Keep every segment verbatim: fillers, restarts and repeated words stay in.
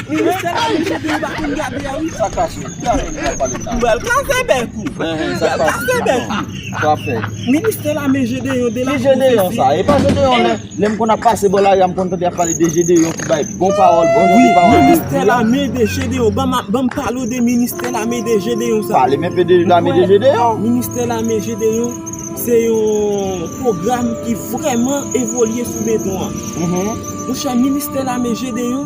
Ministè lame Gedeyon pa konn gade a wi. Sa k pase? Ki afè nou ap pale la? M pral kase bèk ou. M pral kase bèk ou. Sa fè. Ministè lame Gedeyon de la Gedeyon sa? E pa Gedeyon lè, lè m konn ap pase bò lari a, m konn tande ap pale de Gedeyon ki bay bon pawòl, bon jan de pawòl. Wi, ministè lame de Gedeyon. Ban m, ban m pale w de ministè lame de Gedeyon sa. Pale m enpe de lame de Gedeyon. Ministè lame Gedeyon se yon pwogram ki vrèman evolye sou beton an. Monchè, ministè lame Gedeyon,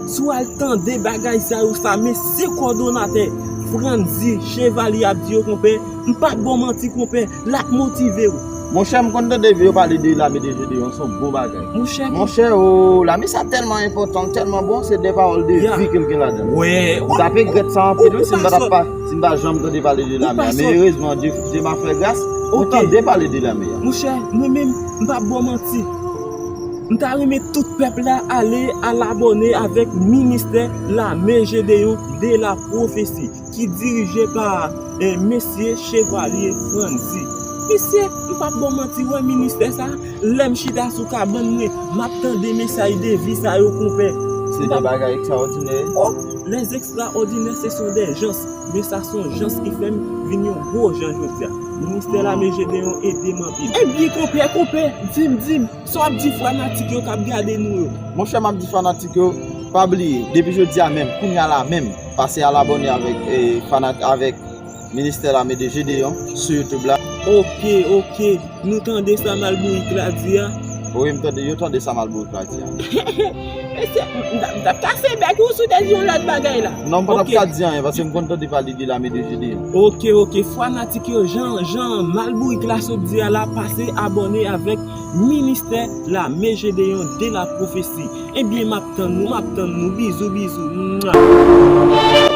si w al tande bagay sa yo, sa mesye kòdonatè Frantzy Chevalier ap di yo, konpè, m p ap ba w manti, konpè, l ap motive w. Monchè, m konn tande yo pale de lame de Gedeyon, se yon bon bagay. Monchè, monchè, o, lame sa tèlman enpòtan, tèlman bon, se de pawòl de vi ke l gen ladan l. M t ap regrèt sa anpil, wi, si m pa t ap pa, si m pa janm tande pale de lame a. Men erezman, Dye, Dye m ap fè gras, mwen tande pale de lame a. Monchè, mwen menm, m p ap ba w manti. M ta renmen tout pèp la ale al abòne avèk ministè lame Gedeyon de la pwofesi ki dirije pa, eh, mesye Chevalier Frantzy. Mesye, m p ap ba w manti, wè ministè sa, lè m chita sou kabann mwen, m ap tande mesaj de vi sa yo, konpè. Se de bagay ekstraòdinè. Oh, les extraordinaires, ce sont des gens. Men sa se yon jans ki fè m vin yon gwo jan jodi a. Ministè lame Gedeyon ede m anpil. Ebyen, konpè, konpè, di m, di m, sa w ap di fanatik yo k ap gade nou yo? Monchè, m ap di fanatik yo, pa bliye, depi jodi a menm, kounye a la menm, pase al abòne avèk, eh, fanat-, avèk Ministè Lame de Gedeyon sou YouTube la. Oke, oke. Nou tande sa malbourik la di a? Wi, m tande, yo tande sa malbourik la di a. Mesye, m t ap, m t ap kase bèk ou si w te di yon lòt bagay la. Non, m pa t ap ka di anyen, paske m konn tande pale de Lame de Gedeyon. Oke, oke, fanatik yo, jan, jan malbourik la sot di a la, pase abòne avèk Ministè Lame Gedeyon de la Pwofesi. Ebyen, m ap tann nou, m ap tann nou. Bizou, bizou. Mwa.